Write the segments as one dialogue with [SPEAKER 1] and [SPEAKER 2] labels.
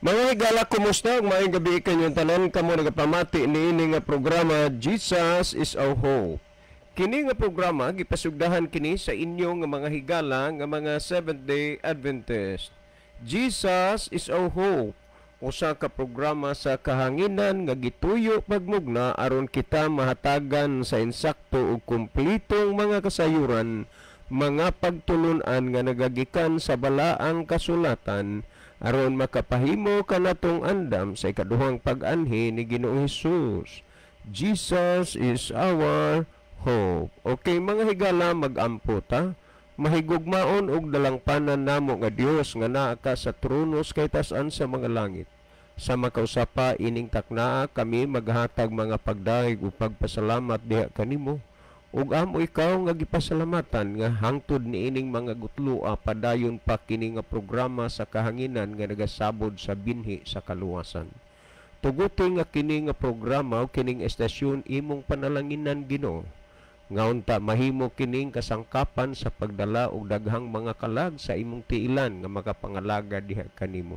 [SPEAKER 1] Mga higala, kumusta? Maayong gabi kanyong tanan, kamo nagapamati niini nga programa, Jesus is Our Hope. Kini nga programa gipasugdahan kini sa inyo nga mga higala nga mga Seventh-day Adventist. Jesus is Our Hope. Usa ka programa sa kahanginan nga gituyo pagmugna aron kita mahatagan sa insakto ug kumpletong mga kasayuran, mga pagtulunan nga nagagikan sa balaang kasulatan aron makapahimo kanatong andam sa ikaduhang pag-anhi ni Ginoong Hesus. Jesus is our hope. Okay, mga higala, mag-ampo ta. Mahigugmaon og dalangpanan namo nga Dios nga naa ka sa trono sa kataas-an sa mga langit. Sa makausapa ining taknaa, kami maghatag mga pagdayeg ug pagpasalamat diha kanimo. Ug amo ikaw nga gipasalamatan nga hangtod niining mga gutloa, padayon pa kini nga programa sa kahanginan nga nagasabod sa binhi sa kaluwasan. Tuguti nga kini nga programa o kining estasyon imong panalanginan, Ginoo. Nga unta mahimo kining kasangkapan sa pagdala og daghang mga kalag sa imong tiilan nga makapangalaga diha kanimo.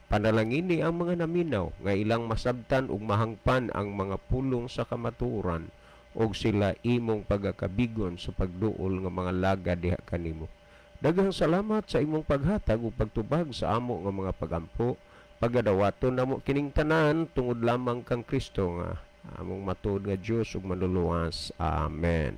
[SPEAKER 1] Panalangini ang mga naminaw nga ilang masabtan ug mahangpan ang mga pulong sa kamatuoran og sila imong pagakabigon sa pagduol nga mga laga diha kanimo. Daghang salamat sa imong paghatag ug pagtubag sa amo nga mga pagampo. Pagadawaton namo kining tanan tungod lamang kang Kristo nga among matuod nga Dios ug manluluwas. Amen.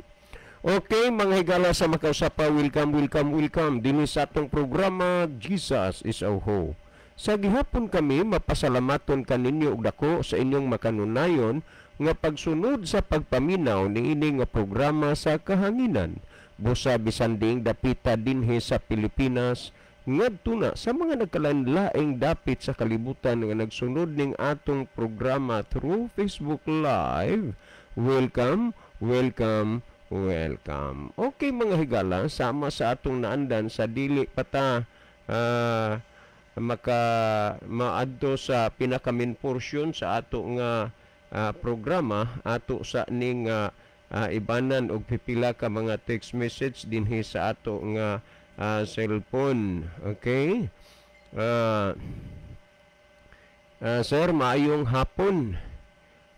[SPEAKER 1] Okay, mga higala, sa makausapa, welcome, welcome, welcome dinhi sa atong programa, Jesus is Our Hope. Sa gihapon kami mapasalamaton kaninyo og dako sa inyong makanunayon nga pagsunod sa pagpaminaw niini nga programa sa kahanginan. Busa bisan diing dapita dinhi sa Pilipinas ngadto na sa mga nagkalain-laing dapit sa kalibutan nga nagsunod ning atong programa through Facebook Live. Welcome, welcome, welcome. Okay, mga higala, sama sa atong naandan sa dili pa ta maka maadto sa pinaka main portion sa ato nga programa, ato sa ning ibanan og pipila ka mga text message dinhi sa ato nga cellphone. Okay? Sir, maayong hapon.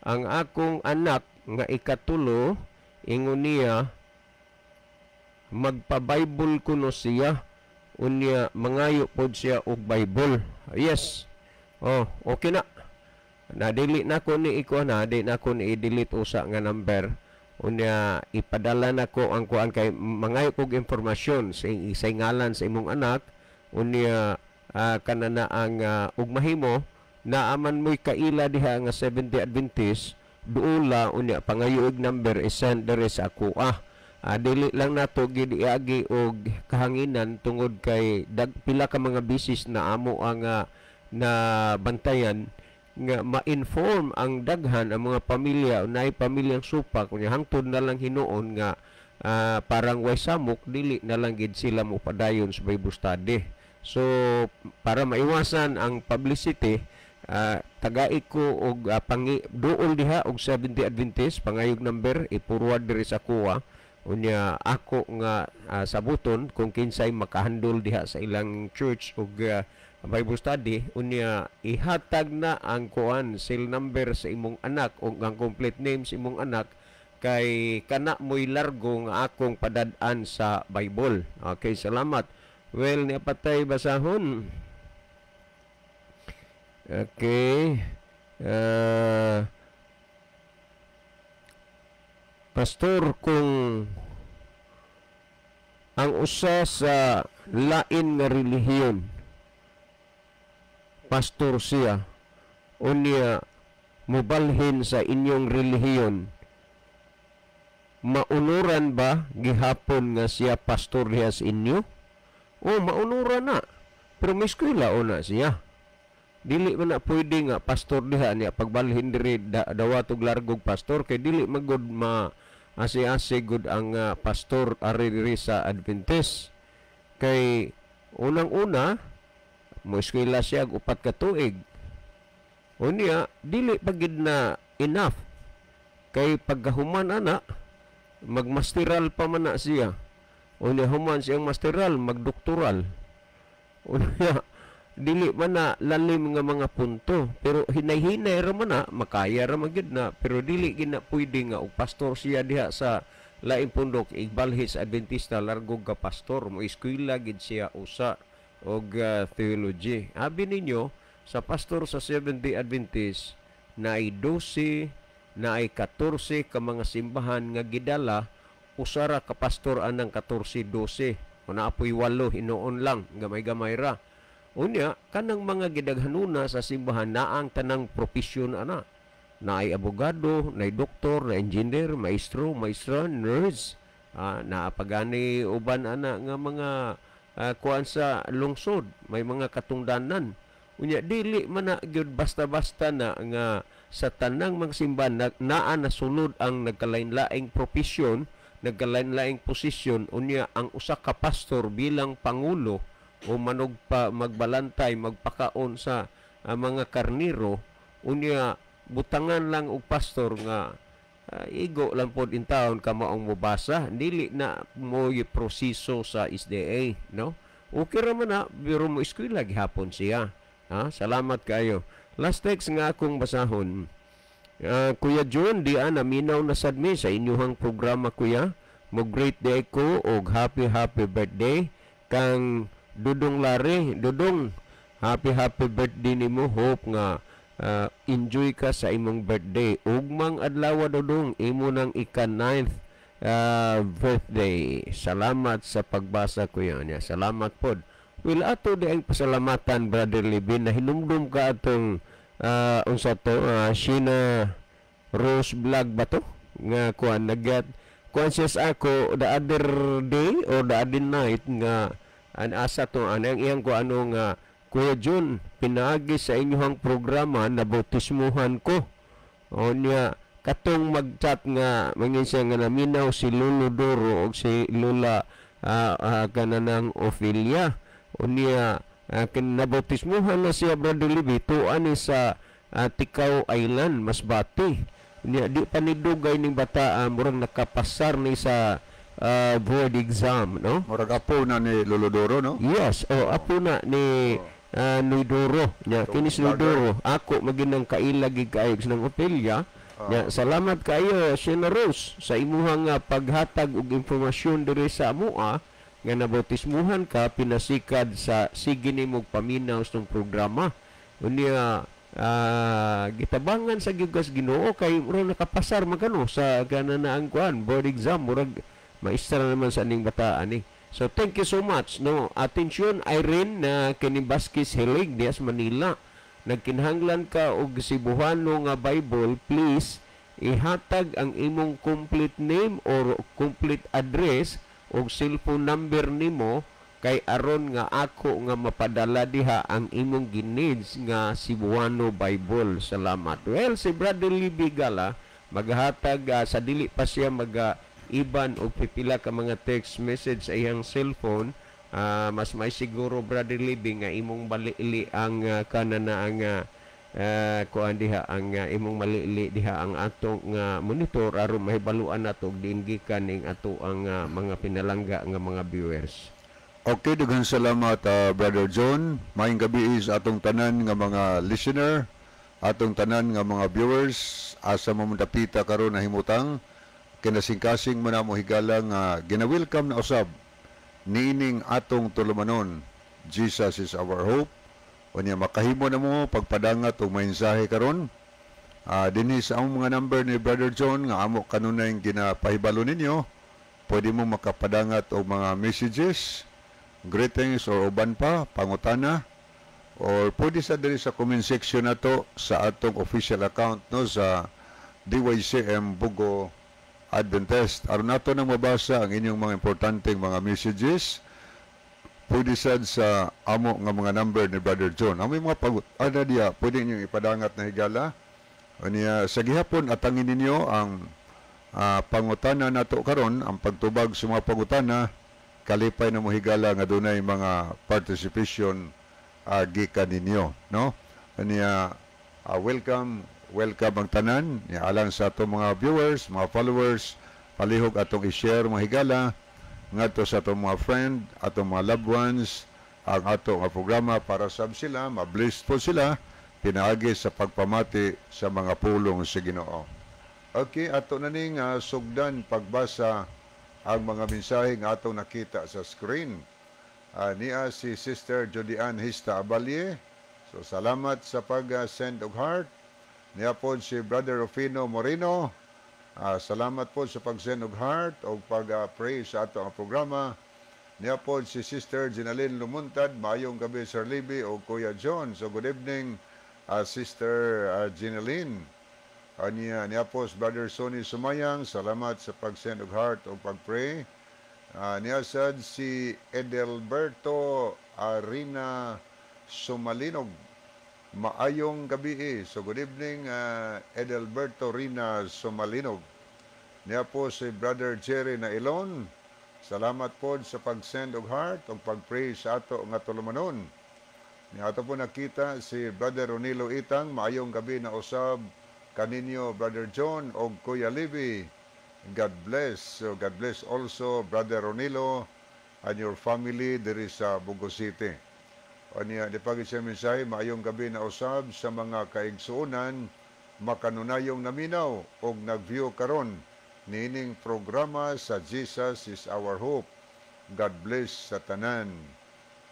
[SPEAKER 1] Ang akong anak nga ikatulo, ingon niya magpa-Bible kuno siya, unya mangayo pod siya og Bible. Yes. Oh, okay na. Na dili na ko ni iko na di na ko ni i-delete usa nga number. Unya ipadala na ko ang kuan kay mangayo kog impormasyon sa ngalan sa imong anak, unya kanana ang ug mahimo naaman mo'y kaila diha nga Seventh-day Adventist, duula, unya pangayo og number, i-send diri sa ako. Dili lang nato gid iagi og kahanginan tungod kay dag pila ka mga bisis na amo ang na bantayan nga ma-inform ang daghan ang mga pamilya, naay pamilyang supak, unya hangtod na lang hinuon nga parang way samok, dili na lang gid sila mo padayon sa Bible study. So para maiwasan ang publicity, tagai ko og pangi duol diha og Seventh-day Adventist, pangayog number, i-forward diri sa kuha, unya ako nga sabuton kung kinsay makahandol diha sa ilang church og Bible study, unya ihatag na ang kuan, cell number sa imong anak o ang complete name sa imong anak kay kana mo'y largo nga akong padad-an sa Bible. Okay, salamat. Well, niya patay basahon. Okay. Pastor, kung ang usa sa lain nga relihiyon, pastor siya, unya mubalhin sa inyong relihiyon, maunuran ba gihapon nga siya pastor diha sa inyo? O maunuran na. Pero may eskwela o na siya. Dili man na pwede nga pastor diha niya pagbalhin diri dawat og largog pastor kay dili magod ma asi-asi gud ang pastor ari diri sa Adventist. Kay unang-una mo eskwela siya og 4 ka tuig. Unya dili pa gid na enough kay pagkahuman ana magmasteral pa man na siya. Unya human siyang masteral, magdoktoral. Unya Dili man na lalim nga mga punto, pero hinay-hinay ra man na, makaya ra man gyud na, pero dili gid na pwede nga og pastor siya diha sa laing pundok, igbalhi sa Adventista, largog ka pastor, mo eskwela gid siya usa og theology. Abi ninyo sa pastor sa Seventh-day Adventist na ay 12 na ay 14 ka mga simbahan nga gidala, usara ka pastor anang 14, 12 o naapoy walo hinuon lang, gamay-gamay ra. Unya kanang mga gidaghanuna sa simbahan naang tanang propesyon ana, naay abogado, naay doktor, na engineer, maestro, maestra, nurse, naapagani uban ana nga mga kuan sa lungsod, may mga katungdanan. Unya dili man na gyud basta-basta na nga sa tanang mga simbahan na, naa nasulod ang nagkalain-laing propesyon, nagkalain-laing posisyon. Unya ang usa ka pastor bilang pangulo o manugpa magbalantay, magpakaon sa mga karniro, unya butangan lang og pastor nga igo lang pod in town ka maong mobasa, dili na mo proseso sa SDA, no? Okay ra man na, pero mo eskwela gihapon siya, ha. Salamat kayo. Last text nga akong basahon. Kuya John, di naminaw na sad mi sa inyuhang programa, kuya. Mo great day ko og happy happy birthday kang Dudong Lari. Dudong, happy happy birthday nimo. Hope nga enjoy ka sa imong birthday. Ugmang adlaw, Dudong, imo nang ika 9th birthday. Salamat sa pagbasa, kuya niya. Salamat pod. Well, ato di ang pasalamatan, Brother Libin, na hinumdum ka atong unsa to, Sheena Rose Vlog ba to nga kuan, nagyat conscious ako the other day or the other night nga an asa to anang iyang ko ano nga, "Kuya Jun, pinaagi sa inyong programa na bautismuhan ko." O niya katong mag-chat nga mangin siya nga naminaw si Lolo Doro o si Lola kananang Ophelia. Unya kinabautismuhan na siya, Brother Libby, tuan ni sa Ticao Island, Masbate. Unya di pa ni dugay ning bata, murag nakapasar ni sa board exam, no?
[SPEAKER 2] Murag apo na ni Lolo Doro, no?
[SPEAKER 1] Yes, oh, apo na ni Noy Doro. Nya kini si Noy Doro, ako maginang kaila gid kaayo sa nang Ophelia. Nya salamat kaayo, Sheena Rose, sa imuhang paghatag og impormasyon diri sa amoa nga nabautismuhan ka pinasikad sa sige nimog paminaw sa programa. Unya gitabangan sa gyud kas Ginoo kay murag nakapasar man kano sa kana na ang kuan board exam, murag maestra naman sa aning bataan ni. So thank you so much, no. Atensyon Irene na kini Vasquez Hilig dias Manila. Nagkinahanglan ka og Cebuano nga Bible, please ihatag ang imong complete name or complete address og cellphone number nimo kay aron nga ako nga mapadala diha ang imong gineeds nga Cebuano Bible. Salamat. Well, si Brother Libby Gala maghatag sa dili pa siya maga iban og pipila ka mga text message sa iyang cellphone. Mas may siguro, Brother Libby, nga imong balili ang kana na ang kuan diha ang imong malili diha ang atong nga monitor aron mahibaluan nato og diin gikan ning ato ang mga pinalangga nga mga viewers.
[SPEAKER 2] Okay, daghang salamat, Brother John. Maayong gabi is atong tanan nga mga listener, atong tanan nga mga viewers, asa mo dapita karon na himutang kinasingkasing mo na mo higala nga gina-welcome na usab niining atong tulumanon, Jesus is Our Hope. Unya makahimo na mo pagpadangat og mensahe karon. Dinhi sa among mga number ni Brother John nga amo kanunay ginapahibalo ninyo, pwede mo makapadangat og mga messages, greetings or uban pa, pangutana, or pwede sa diri sa comment section nato sa atong official account, no, sa DYCM Bogo Adventist. Aron nato nang mabasa ang inyong mga importanteng mga messages, pwede sad sa amo nga mga number ni Brother John. Amo mga pag ana diya, pwede ninyong ipadangat na higala. Unya sa gihapon atangin ninyo ang pangutana nato karon, ang pagtubag sa mga pangutana, kalipay na mo higala nga dunay mga participation gikan ninyo, no? Unya welcome, welcome ang tanan nya alang sa atong mga viewers, mga followers, palihog atong i-share mga higala ngadto sa atong mga friend, atong mga loved ones, Ang ato nga programa para sab sila ma-blessed po sila pinaagi sa pagpamati sa mga pulong sa Ginoo. Okay, ato na ning sugdan pagbasa ang mga mensahe nga atong nakita sa screen. Niya si Sister Judy Ann Hista Abalye. So salamat sa pag-send og heart. Niya po si Brother Rufino Moreno. Salamat po sa pag-send og heart o pag-pray sa ato ang programa. Niya po si Sister Ginalyn Lumuntad. Maayong gabi, Sir Libby o Kuya John. So good evening, Sister Ginalyn. Niya po si Brother Sonny Sumayang. Salamat sa pag-send og heart o pag-pray. Niya sad si Edelberto Arina Sumalinog. Maayong gabi eh. So good evening, Edelberto Rina Sumalinog. Niya po si Brother Jerry Nailon. Salamat po sa pag-send og heart o pag-pray sa ato nga tulumanon. Niya ato po nakita si Brother Ronilo Itang. Maayong gabi na usab kaninyo, Brother John og Kuya Libby. God bless. So God bless also, Brother Ronilo and your family diri sa Bogo City. O niya, di pag siya mensahe, maayong gabi na usab sa mga kaigsuonan, makanunayong naminaw og nag-view karon niining programa sa Jesus is Our Hope. God bless sa tanan.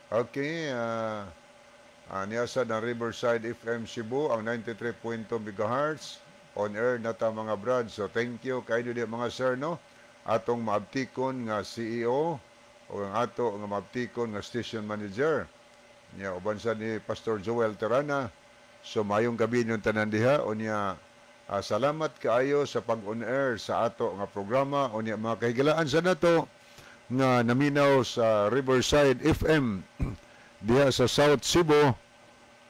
[SPEAKER 2] Okay, niya sa ng Riverside FM Cebu, ang 93.2 MHz on air na ta, mga brad. So thank you kayo di mga sir, no. Atong maabtikon nga CEO o ang ato nga maabtikon nga station manager. Nya uban sa ni Pastor Joel Terana. So mayong gabi ninyong tanan diha, unya salamat kaayo sa pag-on air sa ato nga programa. Unya mga kahigalaan sa nato nga naminaw sa Riverside FM diha sa South Cebu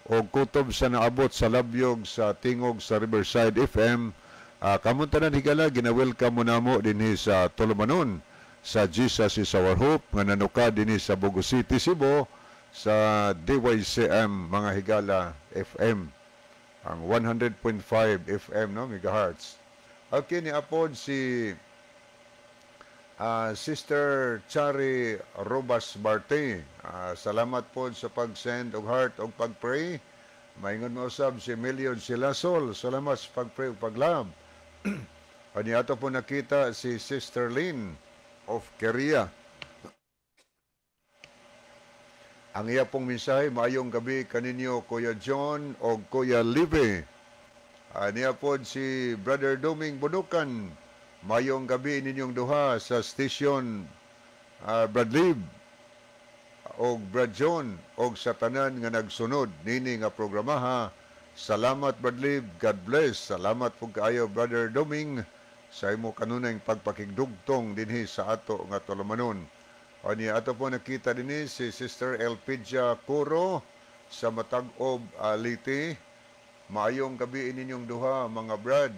[SPEAKER 2] o kutob sa naabot sa labyog sa tingog sa Riverside FM. Kamong tanan higala, gina-welcome mo namo dinhi sa Tulumanon sa Jesus is Our Hope nga nanuka dinhi sa Bogo City, Cebu sa DYCM, mga higala, FM ang 100.5 FM, no, megahertz. Okay, ni apod si Sister Chari Robas Barte. Salamat po sa pag-send og heart og pag-pray. Maingon mo usab si Emilio Silasol. Salamat sa pag-pray ug pag-love. Ani ato po nakita si Sister Lynn of Korea. Ang iya pong mensahe, maayong gabi kaninyo, Kuya John o Kuya Live. Niya po si Brother Doming Bunukan. Maayong gabi ninyong duha sa station, Brad Liv og Brad John og sa tanan nga nagsunod nini nga programaha. Salamat, Brad Liv. God bless. Salamat po kaayo, Brother Doming, sa imo kanunay pagpakigdugtong dinhi sa ato nga tulumanon. O niya ato po nakita dinhi si Sister Elpidia Curo sa Matag-ob, Leyte. Maayong gabi ninyong duha, mga brad,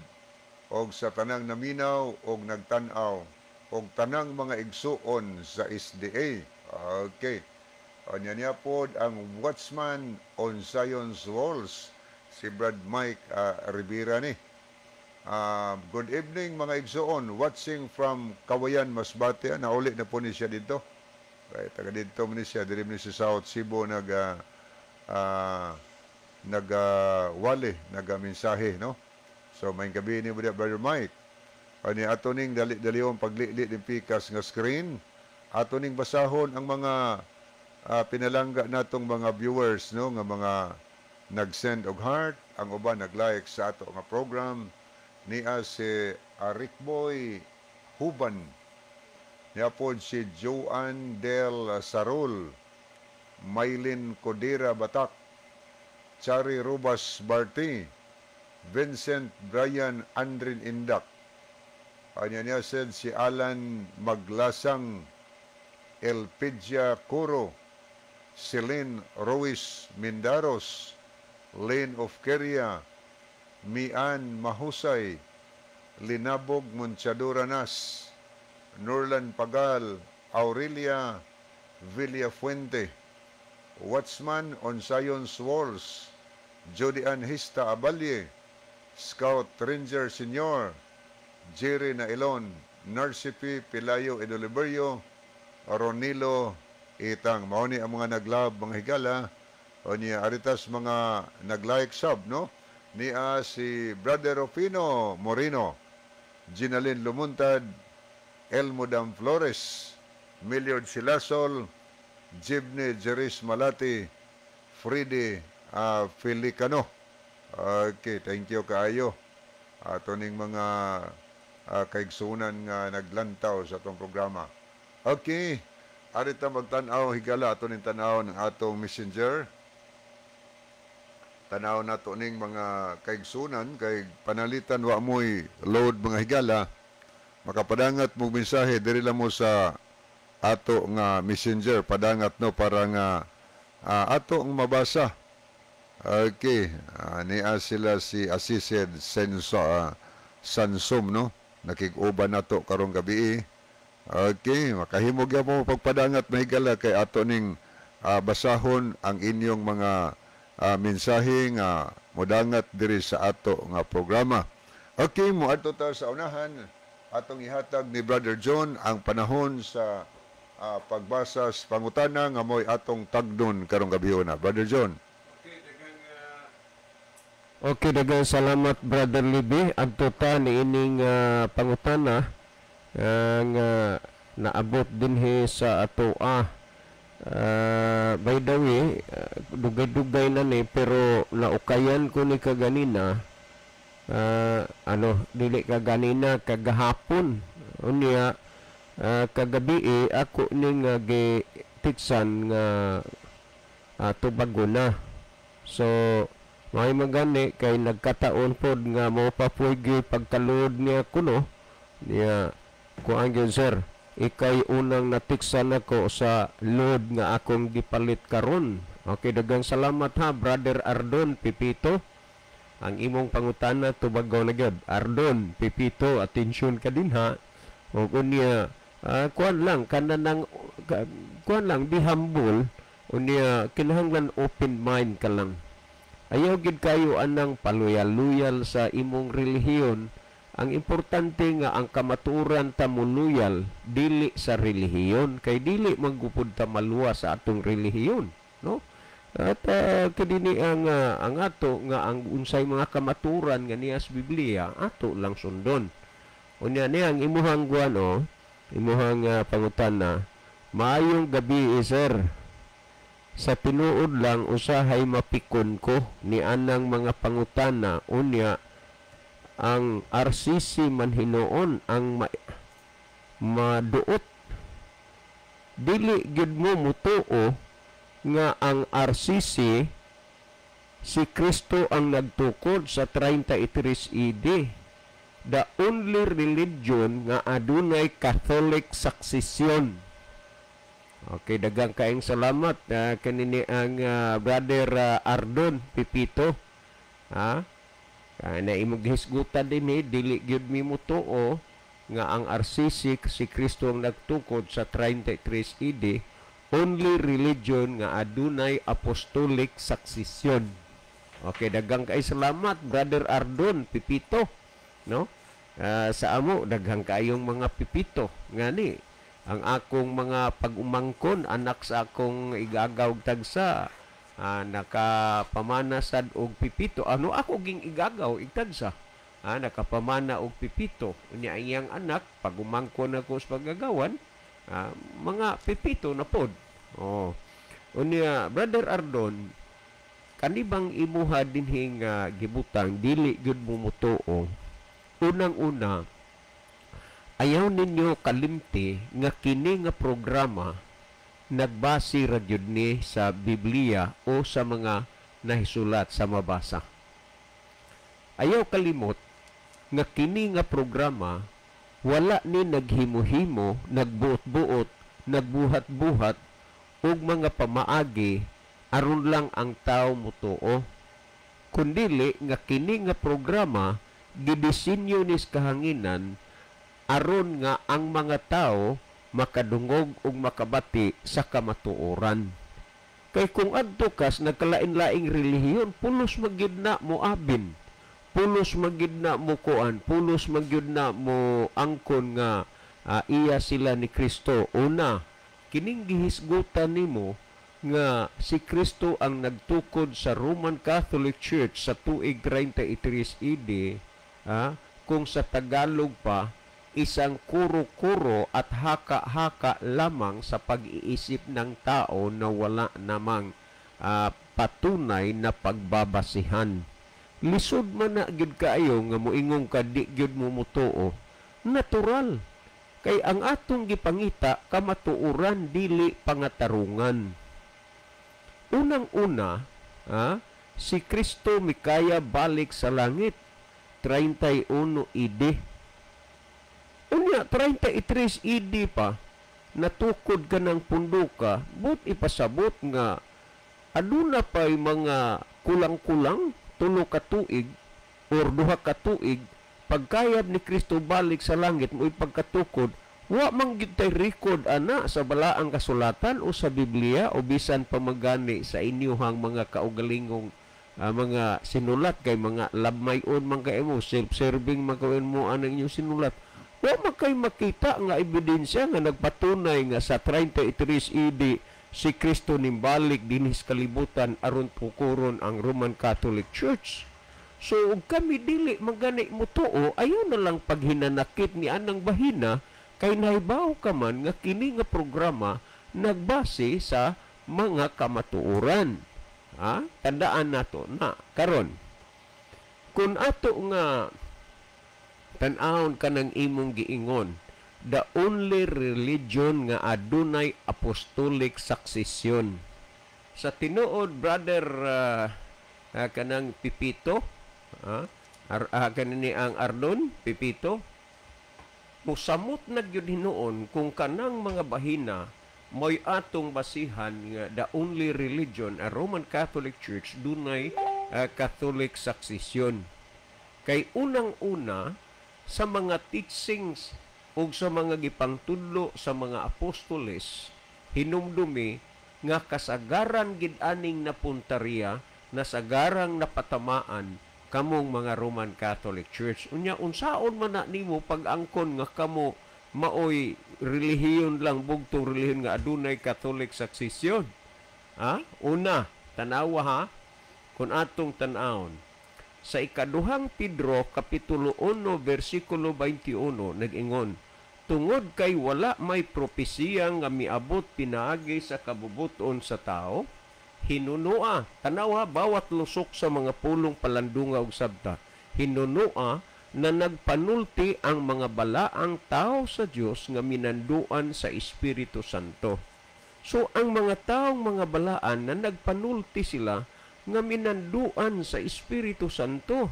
[SPEAKER 2] og sa tanang naminaw og nagtan-aw og tanang mga igsuon sa SDA. Okay. O niya niya po ang Watchman on Zion's Walls, si Brad Mike Rivera ni. Good evening, mga igsuon, watching from Kawayan, Masbate. Nauli na po ni siya dito. Right, taga dito man ni siya, diri man ni sa South Cebu nag nag wali, nagamensahe, no? So may gabi ni Brother Mike. Ani ato ning dali-dalion paglili din pikas nga screen. Ato ning basahon ang mga pinalangga natong mga viewers, no, nga mga nag-send og heart, ang uban nag-like sa ato nga program. Niya si Arik Boy Huban. Niya po si Joan Del Sarol, Maylin Codera Batak, Chari Rubas Barti, Vincent Brian Andrin Indak. Anya niya said si Alan Maglasang, Elpidia Curo, Celine Ruiz Mindaros, Lane of Keria, Mian Mahusay, Linabog Monchaduranas, Nurlan Pagal, Aurelia Villafuente, Watchman on Zion's Walls, Jody Ann Hista Abalye, Scout Ranger Senior, Jerry Nailon, Narcipi Pilayo Edoliberio, Ronilo Itang mao ni ang mga nag-love, mga higala. O niya aritas mga nag-like sub, no? Niya si Brother Rufino Moreno, Ginalyn Lumuntad, Elmo Dam Flores, Milliard Silasol, Jibney Jeris Malati, Freddy Felicano. Okay, thank you kaayo. Ato ning mga kaigsunan nga naglantaw sa atong programa. Okay, arita magtan-aw, higala, ato ning tan-aw ng atong Messenger. Tanaw nato ning mga kaigsunan kay panalitan wa mo'y load, mga higala. Makapadangat mo mensahe diri lang mo sa ato nga Messenger, padangat, no, para nga ato ang mabasa. Okay, niya sila si Assisted Senso Sansom, no, nakig-uban nato karong gabi. Okay, makahimog mo pagpadangat, mahigala, kay ato ning basahon ang inyong mga mensahe nga modangat diri sa ato nga programa. Okay, mo adto ta sa unahan, atong ihatag ni Brother John ang panahon sa pagbasa sa pangutana nga mo'y atong tagdon karong gabi na. Brother John.
[SPEAKER 1] Okay, daghang salamat, Brother Libby. Adto ta niining pangutana nga naabot dinhi sa atoa. By the way, dugay-dugay na ni pero naukayan ko ni kaganina, ano, dili kaganina, kagahapon. Unya kagabi eh, ako ning gitiksan nga tubago na. So may magani kay nagkataon pod nga mo pa pwede pagkaluod niya kuno niya kuan gyud, sir, ikay unang natiksan ako sa load nga akong gipalit karon. Okay, daghang salamat ha, Brother Ardon Pipito. Ang imong pangutana tubagaw na gyud. Ardon Pipito, atensyon ka din ha. O unya kuan lang kana nang kuan lang, be humble. Unya kinahanglan open mind ka lang. Ayaw gid kayo anang paluyal-luyal sa imong relihiyon. Ang importante nga ang kamatuoran ta muluyal, dili sa relihiyon, kay dili manggupod ta maluwa sa atong relihiyon, no? At kadini ang ato nga ang unsay mga kamatuoran nga niya sa Biblia, ato lang sundon. Unya ni ang imuhang guan o imuhang pangutana. Maayong gabi, sir. Sa tinuod lang, usahay mapikon ko ni anang mga pangutana. Unya ang RCC man hinuon ang maduot. Dili gyud mo mutuo nga ang RCC si Kristo ang nagtukod sa 33 AD, the only religion nga adunay Catholic succession. Okay, daghang kaayong salamat kanini ang Brother Ardon Pipito. Ha? Kaya na imong gihisgutan din eh, dili gyud mi mutuo nga ang RCC si Kristo ang nagtukod sa 33 AD, only religion nga adunay apostolic succession. Okay, daghang kay salamat, Brother Ardon Pipito, no? Sa amo daghang kayong mga pipito ngani ang akong mga pag-umangkon, anak sa akong igagaw tagsa, nakapamana sad og pipito. Ano ako ging igagaw igtagsa, nakapamana og pipito. Unya ang iyang anak, pag-umangkon ako sa pagagawan, mga pipito na pod. Oh, unya Brother Ardon, kanibang imuha dinhi nga gibutang dili gyud mo mutuo. Unang-una, ayaw ninyo kalimti nga kini nga programa nagbase ra gyud ni sa Biblia o sa mga nahisulat sa mabasa. Ayaw kalimot nga kini nga programa wala ni naghimo-himo, nagbuot-buot, nagbuhat-buhat og mga pamaagi aron lang ang tao mutuo. Kundili nga kini nga programa gidisenyo ni kahanginan aron nga ang mga tao makadungog ug makabati sa kamatuoran. Kay kung adto kas nagkalain-laing relihiyon, pulos magyud na moabin, pulos magyud na mo kuan, pulos magyud na mo angkon nga iya sila ni Kristo. Una, Kining gihisgutan nimo nga si Kristo ang nagtukod sa Roman Catholic Church sa tuig 33 AD, ha, kung sa Tagalog pa, isang kuro-kuro at haka-haka lamang sa pag-iisip ng tao na wala namang patunay na pagbabasihan. Lisod man na gyud kaayo nga moingong ka di gyud mo mutuo. Natural. Kay ang atong gipangita kamatuoran, dili pangatarungan. Unang-una, si Kristo mikaya balik sa langit 31 AD. Unya 33 AD pa natukod ka ng punduka, but ipasabot nga aduna pa'y mga kulang-kulang 3 ka tuig or 2 ka tuig pagkayab ni Kristo balik sa langit mo ipagkatukod. Wa man gyud tay record ana sa balaang kasulatan o sa Biblia o bisan pamagani sa inyuhang mga kaugalingong mga sinulat, kay mga labmayon man kay mo, self-serving man kay mo anang inyong sinulat. Wa man kay makita nga ebidensya nga nagpatunay nga sa 33 AD si Kristo nimbalik dinhi sa kalibutan aron tukuron ang Roman Catholic Church. So ug kami dili magani mutuo, ayaw na lang paghinanakit ni anang bahina, kay nahibaw ka man nga kini nga programa nagbase sa mga kamatuoran. Ha? Tandaan nato na karon. Kung ato nga tan-awon ka ng imong giingon, the only religion nga adunay apostolic succession. Sa tinuod, brother, kanang Pipito, kanini ang Ardon, Pipito, musamot na gyud hinuon kung kanang mga bahina mo'y atong basihan nga the only religion, a Roman Catholic Church, dunay Catholic succession. Kay unang-una, sa mga teachings ug sa mga gipangtudlo sa mga apostoles, hinumdumi nga kasagaran gid aning napuntariya, nasagarang napatamaan kamong mga Roman Catholic Church. Unya unsaon man na nimo pag-angkon nga kamo maoy relihiyon lang, bugtong relihiyon nga adunay Catholic succession? Ha? Una, tanawa ha, kung atong tan-awon sa ikaduhang Pedro kapitulo 1 versikulo 21, nag-ingon, "Tungod kay wala may propesiya nga miabot pinaagi sa kabubuton sa tao, hinunua," tanawa bawat lusok sa mga pulong palandunga ug sabta, "hinunua na nagpanulti ang mga balaang tao sa Dios nga minanduan sa Espiritu Santo." So ang mga taong mga balaan na nagpanulti sila nga minanduan sa Espiritu Santo.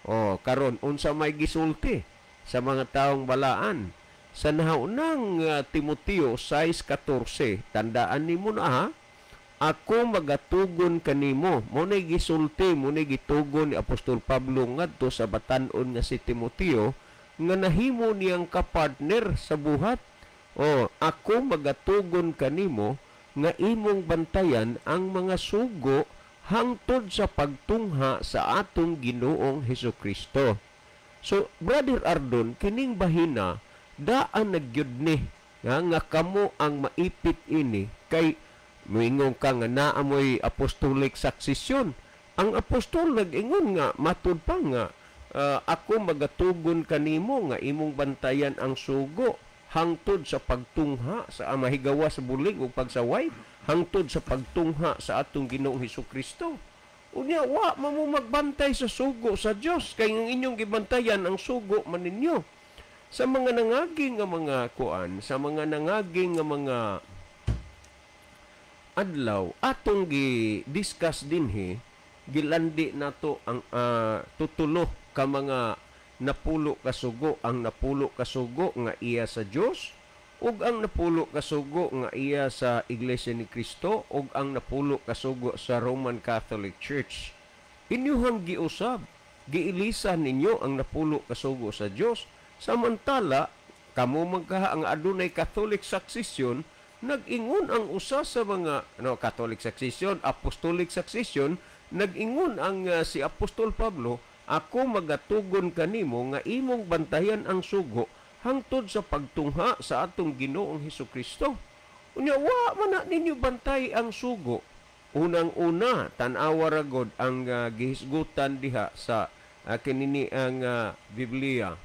[SPEAKER 1] O karon, unsa may gisulti sa mga taong balaan? Sa nahaunang Timoteo 6:14, tandaan nimo na ha, "Ako magatugon kanimo." Mo na gisulti, mo na gitugon ni Apostol Pablo ngadto sa batan-on nga si Timoteo nga nahimo niyang kapartner sa buhat. O, "Ako magatugon kanimo nga imong bantayan ang mga sugo hangtod sa pagtungha sa atong Ginoong Hesus Kristo. So, Brother Ardon, kining bahina daan nagyud ni nga kamo ang maipit ini, kay moingon ka nga naa moy apostolic succession. Ang apostol nag-ingon nga matud pa nga "Ako magatugon kanimo nga imong bantayan ang sugo hangtod sa pagtungha sa mahigawa sa bulig ug pagsaway, hangtod sa pagtungha sa atong Ginoong Hesus Kristo." Unya wa man mo magbantay sa sugo sa Dios, kay ang inyong gibantayan ang sugo man ninyo. Sa mga nangaging nga mga kuan, sa mga nangaging nga mga adlaw, atong gi-discuss dinhi, gilandi nato ang tutulo ka mga napulo ka sugo, ang napulo ka sugo nga iya sa Dios, ug ang napulo ka sugo nga iya sa Iglesia ni Cristo, ug ang napulo ka sugo sa Roman Catholic Church. Inyuhang giusab, giilisan ninyo ang napulo ka sugo sa Dios, samantala kamo magkaha ang adunay Catholic succession. Nag-ingon ang usa sa mga no Catholic succession, apostolic succession, nag-ingon ang si Apostol Pablo, "Ako magatugon kanimo nga imong bantayan ang sugo hangtod sa pagtungha sa atong Ginoong Hesus Kristo." Unya wa man na ninyo bantay ang sugo. Unang-una, tan-awa ra gud ang gihisgutan diha sa kinini ang Biblia.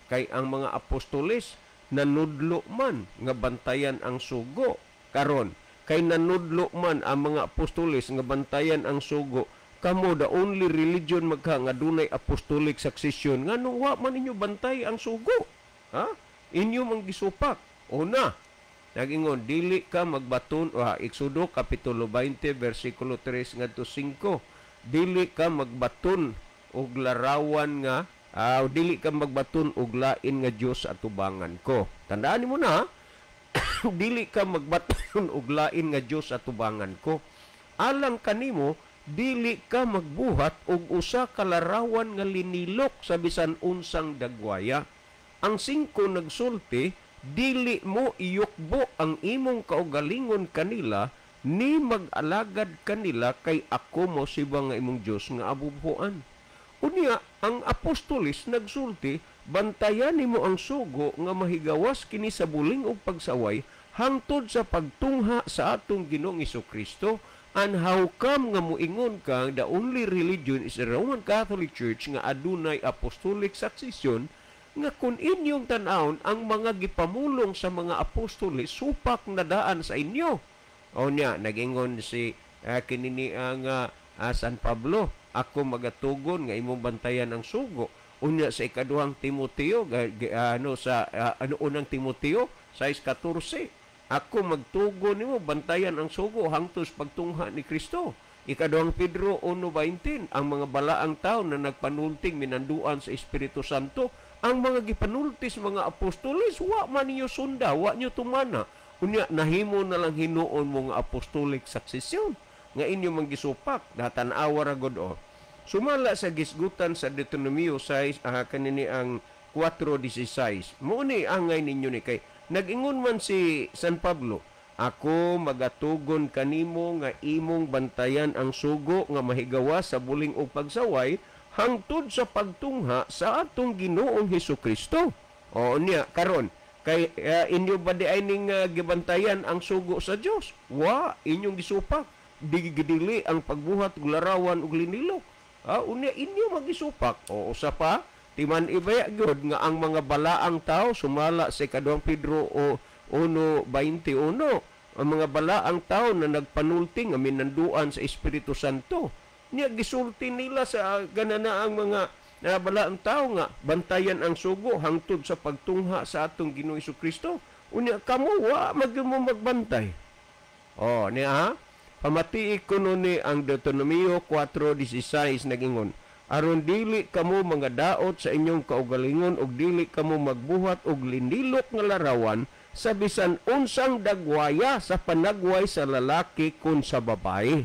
[SPEAKER 1] Kay ang mga apostoles nanudlo man nga bantayan ang sugo. Karon, kay nanudlo man ang mga apostoles nga bantayan ang sugo, kamo the only religion magka nga dunay apostolic succession, nganong wa man ninyo bantay ang sugo? Ha? Inyo mang gisupak. Una, nagingon dili ka magbaton, Exodo kapitulo 20 versikulo 3 ngadto 5, dili ka magbaton og larawan nga dili ka magbaton og lain nga Dios sa atubangan ko. Tandaan nimo na, dili ka magbaton og lain nga Dios sa atubangan ko. Alang kanimo, dili ka magbuhat og usa ka larawan nga linilok sa bisan unsang dagwaya. Ang 5 nagsulti, dili mo iyukbo ang imong kaugalingon kanila ni mag-alagad kanila, kay ako mo siba nga imong Dios nga abubuan. Unya ang apostolis nagsulti, bantayan nimo ang sugo nga mahigawas kini sa buling ug pagsaway hangtod sa pagtungha sa atong Ginoong Hesukristo. And how come nga muingon ka the only religion is the Roman Catholic Church nga adunay apostolic succession, nga kung inyong tan-awon ang mga gipamulong sa mga apostoles supak na daan sa inyo. O niya, nagingon si kinini ang San Pablo, ako magatugon nga imong bantayan ang sugo. Unya sa ikaduhang Timoteo, sa unang Timoteo 6:14, ako magtugon nimo bantayan ang sugo hangtod pagtungha ni Kristo. Ikaduhang Pedro 1:20, ang mga balaang tao na nagpanulting minanduan sa Espiritu Santo, ang mga gipanultis mga apostoles, wa man ninyo sunda, wa nyo tumana. Unya nahimo na lang hinuon mo nga apostolic succession nga inyo mang gisupak. Datan-awa ra gud o. Sumala sa gisgutan sa Deuteronomio 6, kanini ang 4:16. Mo ni angay ninyo ni kay nag-ingon man si San Pablo, ako magatugon kanimo nga imong bantayan ang sugo nga mahigawa sa buling ug pagsaway hangtod sa pagtungha sa atong Ginoong Hesukristo. O niya karon kay inyo ba di ay ning gibantayan ang sugo sa Dios? Wa, inyong gisupak. Digidili ang pagbuhat og larawan ug linilok. Unya inyo magisupak. O usa pa, timan ibaya gyud nga ang mga balaang tao sumala sa ikaduhang Pedro o 1:21, ang mga balaang tao na nagpanulti nga minanduan sa Espiritu Santo. Niya gisulti nila sa ganana ang mga balaang tao nga bantayan ang sugo hangtod sa pagtungha sa atong Ginoong Hesukristo. Unya kamo wa magyud mo magbantay. O niya ha? Pamatii kuno ni ang Deuteronomio 4:16 nagingon, aron dili kamo mga daot sa inyong kaugalingon ug dili kamo magbuhat og linilok nga larawan sa bisan unsang dagwaya sa panagway sa lalaki kun sa babae.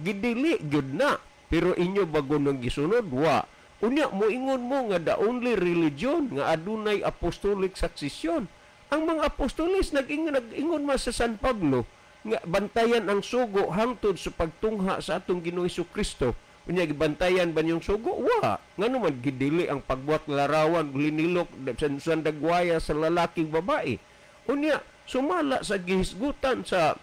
[SPEAKER 1] Gidili gyud na, pero inyo bago nang gisunod wa. Unya moingon mo nga the only religion nga adunay apostolic succession. Ang mga apostoles nag-ingon man sa San Pablo nga bantayan ang sugo hangtod sa pagtungha sa atong Ginoong Hesukristo. Unya gibantayan ba niyong sugo? Wa. Ngano man gidili ang pagbuhat larawan linilok sa dagwaya sa lalaking babae. Unya sumala sa gihisgutan sa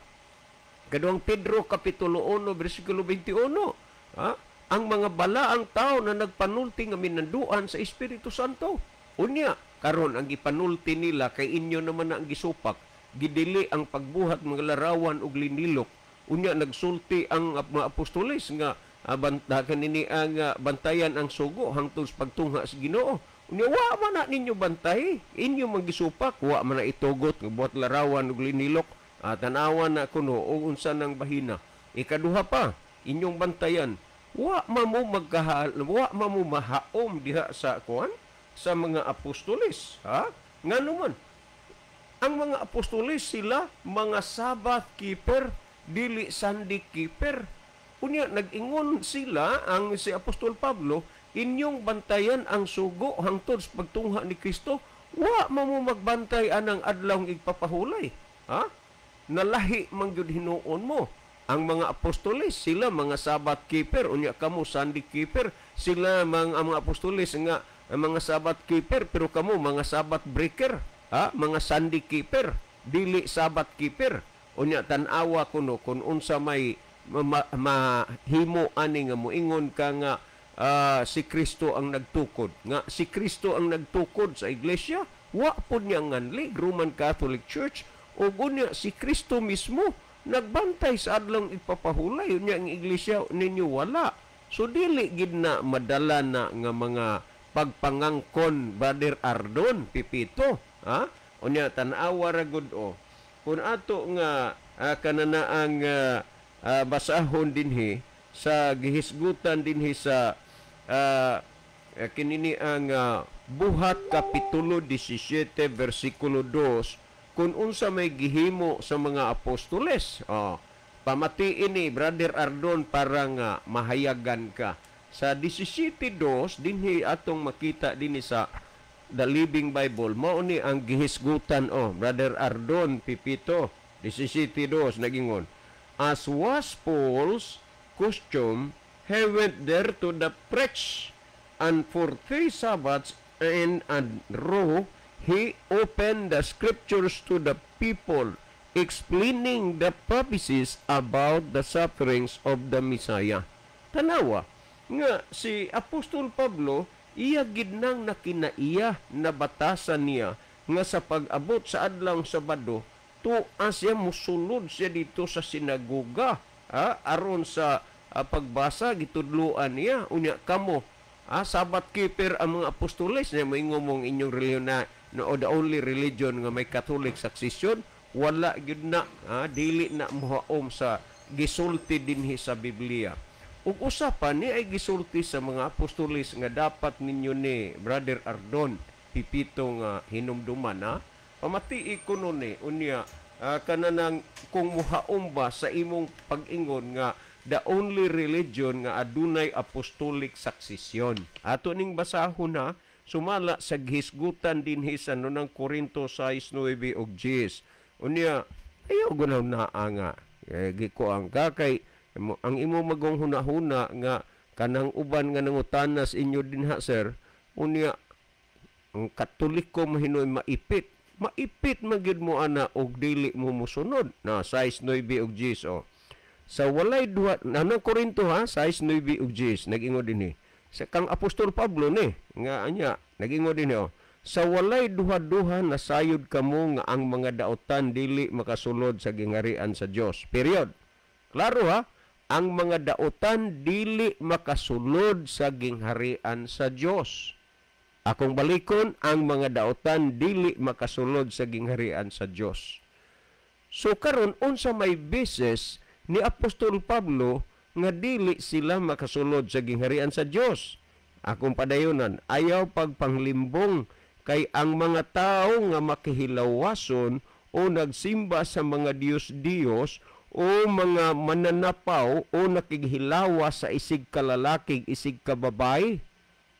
[SPEAKER 1] Kaduhang Pedro kapitulo 1 bersikulo 21, ha? Ang mga balaang tao na nagpanulti nga minanduan sa Espiritu Santo. Unya karon ang gipanulti nila kay inyo naman na ang gisupak, gidili ang pagbuhat mga larawan ug linilok. Unya nagsulti ang mga apostoles nga kanini ang bantayan ang sugo hangtod sa pagtungha sa Ginoo. Unya wa man na ninyo bantay, inyo man gisupak, wa man na itugot nga buhat larawan ug linilok. Tanawan na kuno og unsa nang bahina. Ikaduha pa, inyong bantayan, wa man mo wa man mo mahaom diha sa kuan sa mga apostoles, ha? Ngano man ang mga apostoles sila mga Sabbath keeper, dili Sunday keeper. Unya nag-ingon sila ang si Apostol Pablo, inyong bantayan ang sugo hangtod sa pagtungha ni Kristo. Wa man mo magbantay anang adlaw igpapahulay, ha? Nalahi man gyud hinuon mo. Ang mga apostoles sila mga Sabbath keeper, unya kamo Sunday keeper. Sila mga apostoles nga ang mga Sabbath keeper, pero kamo mga Sabbath breaker, ha? Mga Sunday keeper, dili Sabbath keeper. Unya tan-awa kuno kung unsa may mahimo ani nga moingon ka nga si Kristo ang nagtukod. Nga si Kristo ang nagtukod sa iglesia, wa pod niya nganli Roman Catholic Church, ug unya si Kristo mismo nagbantay sa adlong ipapahulay, unya ang iglesia ninyo wala. So dili gid na madala na nga mga pagpangangkon, Brother Ardon Pipito, ha? Unya tan-awa ra gud o. Kung ato nga kananaang basahon dinhi sa gihisgutan dinhi sa kinini ang Buhat Kapitulo 17 versikulo 2, kung unsa may gihimo sa mga apostoles. Oh, pamatiin ni Brother Ardon para nga mahayagan ka. Sa 17:2 dinhi atong makita dinhi sa The Living Bible, mao ni ang gihisgutan o Brother Ardon Pipito. 17:2 nagingon, "As was Paul's custom, he went there to the preach, and for 3 Sabbaths in a row he opened the scriptures to the people, explaining the prophecies about the sufferings of the Messiah." Tanawa nga si Apostol Pablo iya gid nang nakinaiya, nabatasan niya nga sa pag-abot sa adlaw Sabado, tuwa siya musulod siya dito sa sinagoga, aron sa pagbasa gitudloan niya. Unya kamo, Sabbath keeper ang mga apostoles niya, moingon mong inyong relihiyon na no, the only religion nga may Catholic succession, wala gyud na, dili na mohaom sa gisulti dinhi sa Biblia. Ug usa pa ni ay gisulti sa mga apostoles nga dapat ninyo ni Brother Ardon Pipito nga hinumduman, ha? Pamatii ko nun ni unya kananang kung muhaom ba sa imong pag-ingon nga the only religion nga adunay apostolic succession. Ato ning basahon na sumala sa gihisgutan dinhi sa nunang Korinto 6:9 ug 10. Unya ayaw gunaw naa nga gikuang ka kay ang imo magong hunahuna nga kanang uban nga nangutanas inyo dinha, sir. Unya ang Katoliko mahinoy maipit, maipit magyud mo ana og dili mo mosunod na 6:9 ug 10 oh. Sa walay duha nanang Korinto ha 6:9 ug 10 nag-ingon dinhi sa kang Apostol Pablo ni nga anya nag-ingon dinhi oh, sa walay duha-duha nasayod kamo nga ang mga daotan dili makasulod sa gingharian sa Dios. Period. Klaro ha, ang mga daotan dili makasulod sa gingharian sa Dios. Akong balikon, ang mga daotan dili makasulod sa gingharian sa Dios. So karon unsa may basis ni Apostol Pablo nga dili sila makasulod sa gingharian sa Dios? Akong padayonan, ayaw pagpanglimbong kay ang mga tao nga makihilawason o nagsimba sa mga Diyos-Diyos o mga mananapaw o nakighilawa sa isig kalalaki, isig kababay,